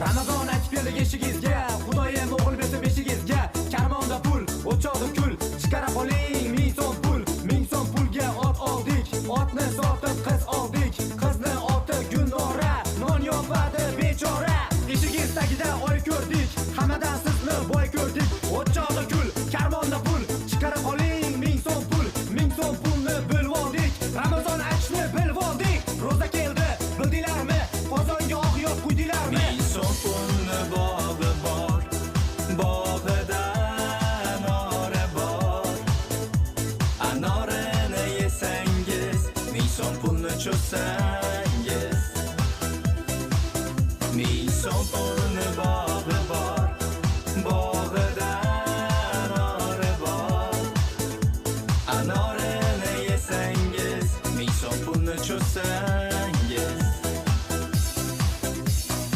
Ramazon aytib keldik eshigingizga, Xudoyim o'g'il bersin beshigingizga. Karmonda pul, o'choqda kul, chiqara qoling 1000 so'm pul. 1000 so'm pulga ot oldik, otni sotib qiz oldik. Qizni oti Gulnora, non yopadi bechora. Eshigingiz tagida oy ko'rdik, hammadan sizni boy ko'rdik. O'choqda kul, karmonda pul, chiqara qoling 1000 so'm pul. 1000 so'm pulni bilib oldik, Ramazon aytishni bilib oldik. Ro'za keldi, bildinglarmi? Qozonga oq yog' quydinglarmi? 1000 so'm pulni bog'i bor, bog'ida anori bor. Anorini yesangiz, 1000 so'm pulni cho'zsangiz. 1000 so'm pulni bog'i